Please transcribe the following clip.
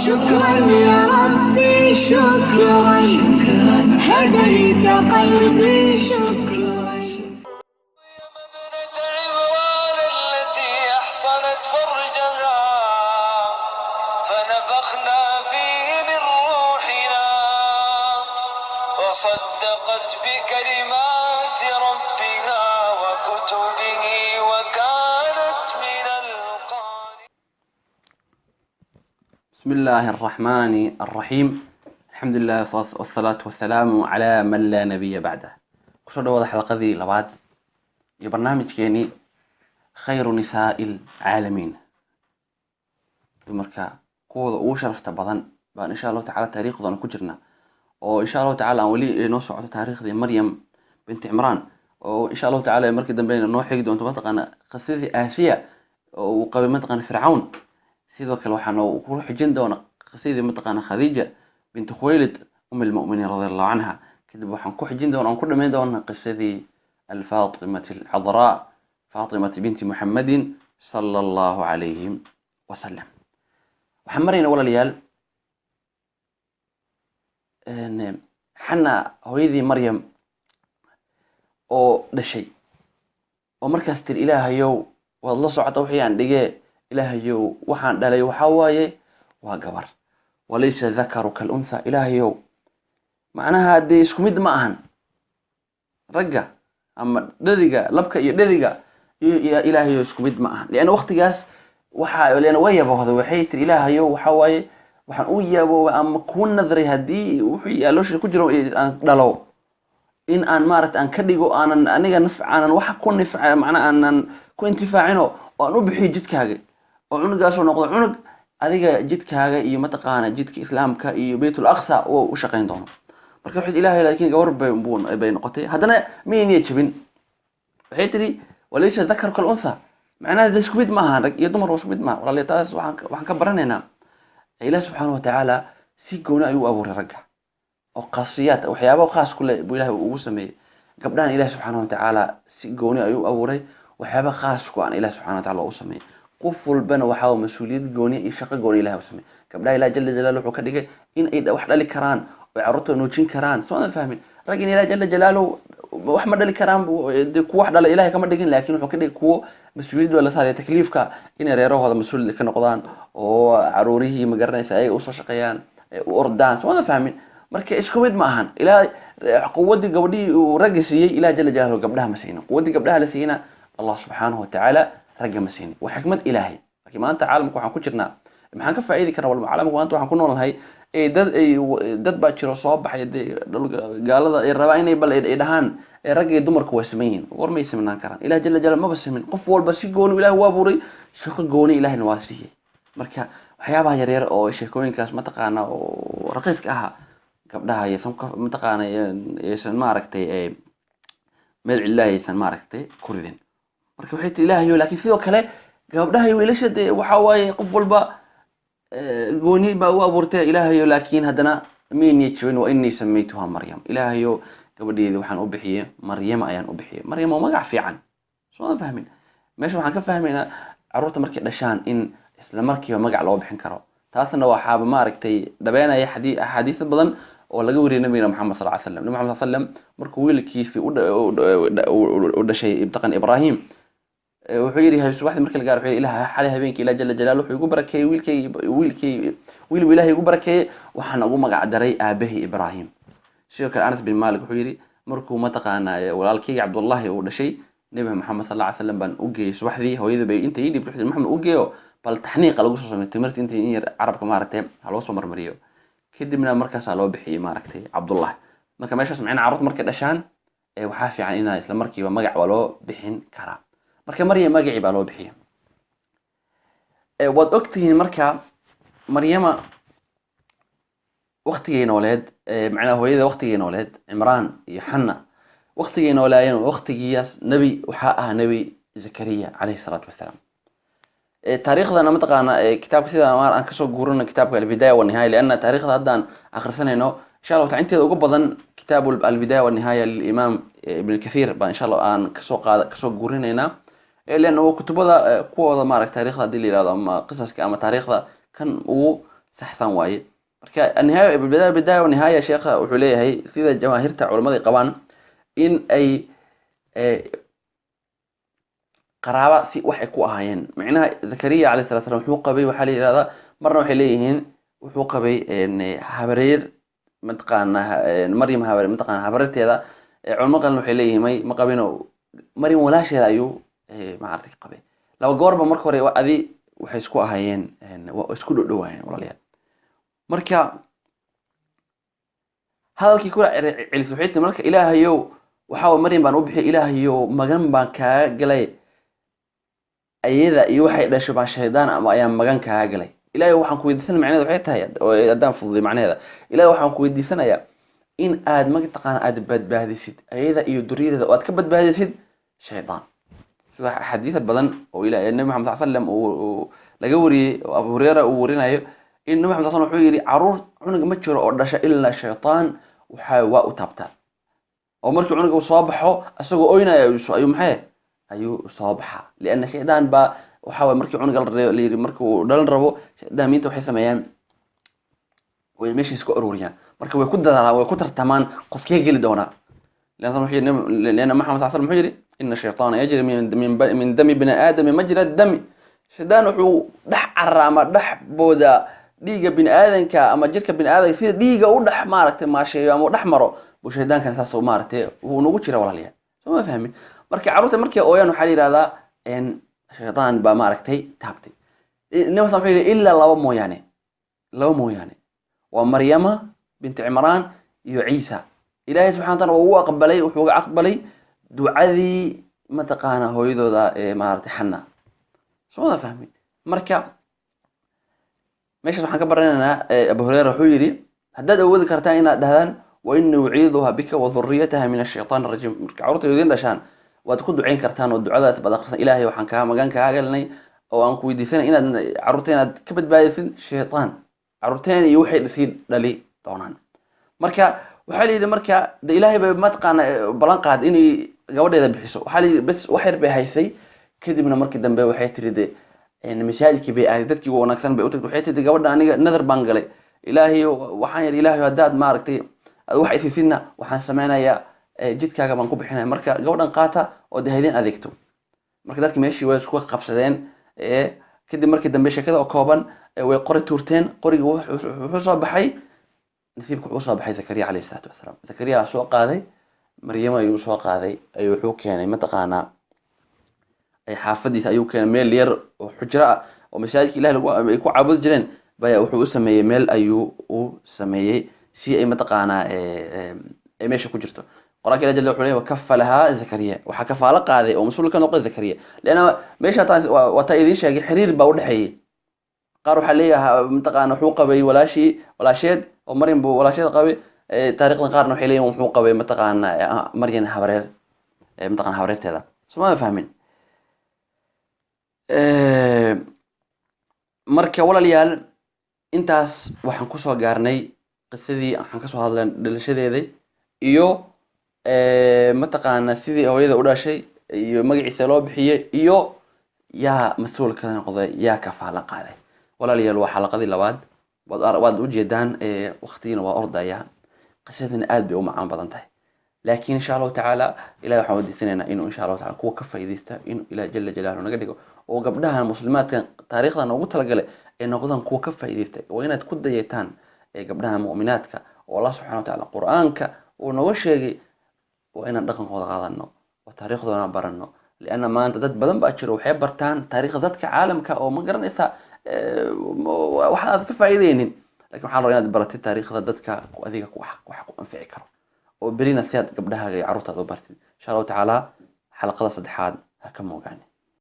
شكرا يا ربي، شكرا، هديت قلبي، شكرا. ابنة عمران التي أحصنت فرجها، فنفخنا فيه من روحنا وصدقت بكلمات ربها وكتبه وكانت من القانتين. بسم الله الرحمن الرحيم، الحمد لله والصلاة والسلام على من لا نبي بعده. Kusoo dhawaada xalaqadii labaad iyo barnaamijkeenii خير نساء العالمين, dumarka kuwooda ugu sharafta badan baan insha Allahu tacala taariikhdoona ku jirna, oo insha Allahu tacala aan weli noo socoto taariikhdii Maryam binti Cimraan, oo insha Allahu tacala markii dambe noo xigi doonto mataqaana qisadii Aasiya oo uu qabay mataqaana Fircawn. Sidoo kale waxaa noo ku xijin doona qisadii mataqaana Khadiija binti Khuwaylid, أم المؤمنين رضي الله عنها. Kadib waxaan ku xijin doona aan ku dhamayn doona qisadii الفاطمة العذراء, فاطمة بنت محمد صلى الله عليه وسلم. Waxaan marayna, walaalayaal, Xana hooyadii Maryam oo dhashay, oo markaas tiri: "Ilaahayow, waad la socota wixii aan dhigee. Ilaahayow, waxaan dhalay waxaa waaye waa gabar, وليس الذكر كالأنثى. Ilaahayow, macnaha dee isku mid ma ahan ragga ama dhadiga, labka iyo dhadiga iyo Ilaahayow isku mid ma ahan." Lianna waqtigaas waxa lianna way yaboohday. Waxay tiri: "Ilaahayow, waxa waaye waxaan u yaboobay ama kuu nadray haddii wuxuu aloosha ku jiro aan dhalo in aan maaragta aan ka dhigo aanan aniga naf aanan wax ku nifca, macnaa aanan ku intifaacino, oo aan u bixiyo jidkaaga, oo cunugaasoo noqdo cunug adiga jidkaaga iyo mataqaana jidka Islaamka iyo Baytul Aqsa oo u shaqayn doono." Marka waxay Ilaahay, laakiin gabar bay noqotay. Haddana miyay niya jabin. Waxay tiri: "وليس الذكر كالأنثى." Macnaha de isku mid ma aha, rag iyo dumar waa isku mid maaha. Walaaliya, taas waxaan ka baranaynaa Ilaah subxaana watacaala si gooni ayuu u abuuray ragga, oo khaasiyaad, waxyaabo khaas ku leh buu Ilahay ugu sameeyey. Gabdhahan Ilaah subxaana watacaala si gooni ayuu u abuuray, waxyaaba khaas ku aan Ilaah subxana watacala u sameeyey. Qof walbana waxaa mas-uuliyad gooni iyo shaqo gooni Ilahay u sameeyey. Gabdhaha Ilaah jala jalaalu wuxuu ka dhigay in ay wax dhali karaan oo carruurta nuujin karaan. Soo maadan fahmin? Rag in Ilaah jala jalaalu wax ma dhali karaan, dee kuwa wax dhala Ilahay kama dhigin, laakiin wuxuu ka dhigay kuwo mas-uuliyad baa la saaraya, takliifka inay reerahooda mas-uul ka noqdaan oo caruurihii, ma garanaysa, ayaga usoo shaqeeyaan, u ordaan. Soo maadan fahmin? Marka isku mid ma ahan. Ilaa quwaddii gabadhihii uu ragga siiyey Ilaah jala jalaaluhu gabdhaha ma siinin, quwaddii gabdhaha la siiyeyna Allah subxaanahu watacaala ragga ma siinin. Waa xikmad Ilaahay. Laakiin maanta caalamka waxaan ku jirnaa, maxaan ka faa'iidi karnaa? Walba caalamka maanta waxaan ku noolnahay dad ay dad baa jiro soo baxay, dee gaalada ay rabaan inay bal ay dhahaan ragga iyo dumarku waa siman yihiin. War may simanaan karaan? Ilaah jala jalaal maba simin. Qof walba si gooni Ilaah u abuuray, shaqo gooni Ilaahna waa siiyey. Marka waxyaabaha yaryar oo sheekooyinkaas mataqaana oo raqiiska ahaa, gabdhaha yaysan mataqaana yaysan maaragtay meel cillaah yaysan maaragtay ku ridin. Marka waxay tiri: "Ilaahayo." Laakiin sidoo kale gabdhaha iyo wiilasha dee waxa waaye qof walba gooni baa u abuurtay, Ilaahayo. Laakiin haddana may niyad jabin. "وإني سميتها مريم." Ilaahayo, gabadheedi waxaan u bixiyey Maryama ayaan u bixiyey. Maryam waa magac fiican. Soo ma fahmin? Meesha waxaan ka fahmaynaa carruurta markay dhashaan in isla markiiba magac loo bixin karo. Taasna waxaaba maaragtay dhabeenaya axaadiis badan oo laga wariyay Nabigana Maxamed sal ly slam. Nabi Maxamed sal slam markuu wiilkiisii u dhashay ibtaqan Ibrahim, wuxuu yidhi subaxdii markii la gaaro, wuxuu yidhi: "Ilaah, xalay habeenkii Ilaah jala jalaalu wuxuu igu barakeeyey wiilkay, wiil buu Ilaahay igu barakeeyey, waxaan ugu magac daray aabahii Ibrahim." Sidoo kale Anas bin Malik wuxuu yidhi: markuu mataqaanaa walaalkayga Cabdullahi uu dhashay, Nebi Maxamed sal alla ly slam baan u geeyey subaxdii. Hooyada bay inta ii dhiibtay, wuxuu Maxamed u geeyo, bal taxniiqa lagu soo sameeyo, timirta inta in yar carabka maaragtay ha loo soo marmariyo. Kadibna markaasaa loo bixiyey maaragtay Cabdullah. Marka meeshaas macnaha carruurta markay dhashaan waxaa fiican inaa isla markiiba magac waa loo bixin karaa. Marka Maryam magacii baa loo bixiyay. Waad ogtihiin, marka Maryama waktigay nooleed, macnaha hooyada waktigay nooleed, Cimraan iyo Xanna waktigay noolaayeen, waktigiiyaas nebi waxaa ahaa Nebi Zakariya calayhi salaatu wasalaam. Taariikhdana mataqaana kitaabka sida aan kasoo guurino kitaabka البداية والنهاية, لأن taariikhda haddaan akhrisanayno insha Allahu taala inteeda ugu badan kitaabu البداية والنهاية للإمام Ibn Kathir baa insha Allah aan kasoo qaada kasoo guurinaynaa, لأن kutubada kuwooda maaragta taariikhda haddii la yihahdo ama qisaska ama taariikhda kan ugu Saxsan waaye. Marka النهاية البداية بداية ونهاية. Sheekha wuxuu leeyahay sida jamaahiirta culamada ay qabaan in ay qaraaba si wax ay ku ahaayeen. Micnaha Zakariya calayhi salatu salam wuxuu qabay, waxaa la yidhahdaa, marna waxay leeyihiin wuxuu qabay habareer, mataqaana Maryam habar, mataqaana habareerteeda. Culamo kalena waxay leeyihiin may, ma qabino, Maryam walaasheeda ayuu maaragtay qabay. Laba goorba marka hore adi waxay isku ahaayeen, waa isku dhodhowaayeen, walaalayaal. Marka hadalkii kula celis waxay tiri marka: "Ilaahayow, waxaa Maryam baan u bixiyay, Ilaahayow, magan baan kaaga galay ayada iyo waxay dhasho baan shaydaan ama ayaan magan kaaga galay. Ilaahay waxaan ku weydiisanaya." Macnaheeda waxay tahay oo haddaan fududay macnaheeda, Ilaahay waxaan ku weydiisanayaa in aad mataqaana aad badbaadisid ayada iyo duriyadeeda oo aad ka badbaadisid shaydaan. Sida axaadiisa badan oo Ilaah Nabi Maxamed sal slam uu laga wariyey oo Abu Hureyra uu warinayo in Nabi Maxamed sal wuxuu yidhi: "Caruur cunuga ma jiro oo dhasha ilaa shaytaan waxaa waa u taabtaa, oo markii cunuga uu soo baxo isagoo oynaya ayuu maxay ayuu soo baxaa, lianna shaydaan baa waxa waye." Markii cunuga la yidhi markii uu dhalan rabo, shaydaamiinta waxay sameeyaan, way meesha isku ururiyaan. Marka way ku dadaalaan, way ku tartamaan qofkee geli doonaa. لأن محمد صلى الله عليه وسلم wuxuu yidhi: "إن الشيطان يجري من دم ابن آدم مجرى الدم." Shaydaan wuxuu dhex carara ama dhex boodaa dhiigga bini aadanka ama jirka bini aadanka. Sida dhiigga u dhex maaragtay maasheeyo ama u dhex maro buu shaydaankan saas u maaragtay wuu nagu jira, walaalayaal. Soo ma fahmin? Marka carruurta markay ooyaan waxaa la yidhahdaa shaydaan baa maaragtay taabtay. Nabi wuxuu yidhi: "Ilaa laba mooyaane, laba mooyaane, waa Maryama binti Cimraan iyo Ciisa." Ilaahay subxana wataala waa u aqbalay, wuxuu uga aqbalay ducadii mataqaana hooyadooda ee maaragtay Xanna. Soo wada fahmin? Marka meeshaas waxaan ka baranaynaa, Abu Hureyra wuxuu yidhi: "Haddaad awoodi kartaan inaad dhahdaan وإني أعيذها بك وذريتها من الشيطان الرجيم." Marka carruurta idin dhashaan waad ku ducayn kartaan oo ducadaas baad akhrisan: "Ilaahay waxaan kaa magan kaa galnay oo aan ku weydiisanay inaad carruurta inaad ka badbaadisid shaytaan, carruurteen iyo waxay sii dhali doonaan." Marka waxaa la yidhi, marka de Ilaahay bay mataqaana ballan qaad inay gabadheeda bixiso. Waxaa la yidhi bes wax yar bay haysay. Kadibna markii dambe waxay tiri de masaajidkii bay aaday, dadkii wanaagsan bay u tagtay. Waxay tiri: "Gabadha aniga nadar baan galay Ilaahay, waxaan yidhi Ilaahay haddaad maaragtay aad wax isiisidna waxaan sameynayaa jidkaaga baan ku bixinaya. Marka gabadhan qaata oo de haydin adeegto." Marka dadki meeshii way isku qabsadeen. Kadib markii dambe sheekada oo kooban, way qori tuurteen. Qoriga wuxuu soo baxay, nasiibka wuxuu soo baxay Zakariya calayhi salaatu wasalaam. Zakariya soo qaaday Maryamo ayuu soo qaaday, ayuu wuxuu keenay mataqaanaa ay xaafadiisa ayuu keenay, meel yar oo xujro ah oo masaajidka Ilahi lagu ay ku caabudi jireen baya wuxuu u sameeyey, meel ayuu u sameeyey si ay mataqaanaa ay meesha ku jirto. Qur-aanka Ilah jalla wuxuu leeyahy: "وكفلها زكريا." Waxaa kafaalo qaaday oo mas-uul ka noqday Zakariya, leanna meesha taas waa taa idiin sheegay, xiriir baa udhexeeyey. Qaar waxaa leeyahay mataqaana wuxuu qabay walaashii, walaasheed oo Maryam buu walaasheed qabay. Taariikhda qaarna waxay leeyihin wuxuu qabay mataqaana Maryan habareer, mataqaana habareerteeda. Soomada fahmin? Marka walaalayaal, intaas waxaan kusoo gaarnay qisadii. Waxaan kasoo hadlay dhalashadeeda iyo mataqaana sidii hooyada u dhashay iyo magaciisa loo bixiyey iyo yaa mas-uul ka noqday, yaa kafaalo qaaday. Walaalayaal, waa xalaqadii labaad. Waad ujeedaan waqtigiina waa ordaya, qisadina aad bay u macaan badan tahay. Laakiin insha Allahu tacaala Ilahi waxaan weydiisanaynaa inuu insha Allahu taala kuwa ka faa'iidaysta inuu Ilaah jala jalaaluhu naga dhigo, oo gabdhahan muslimaadka taariikhdan ugu talagalay ay noqdaan kuwa ka faa'iidaysta. Waa inaad ku dayataan gabdhaha mu'minaadka oo Allah subxana wa tacaala Qur-aanka uu nooga sheegay. Waa inaan dhaqankooda qaadano oo taariikhdoona barano, lianna maanta dad badan baa jiro waxay bartaan taariikhda dadka caalamka oo ma garanaysaa wax aad ka faa'iideynin. Lakin waxaa la rabaa inaad baratid taariikhda dadka adiga wax ku anfici karo oo berina si aad gabdhahaaga iyo carruurtaada u bartid. Insha Allahu tacaala xalaqada saddexaad ha ka moogaani.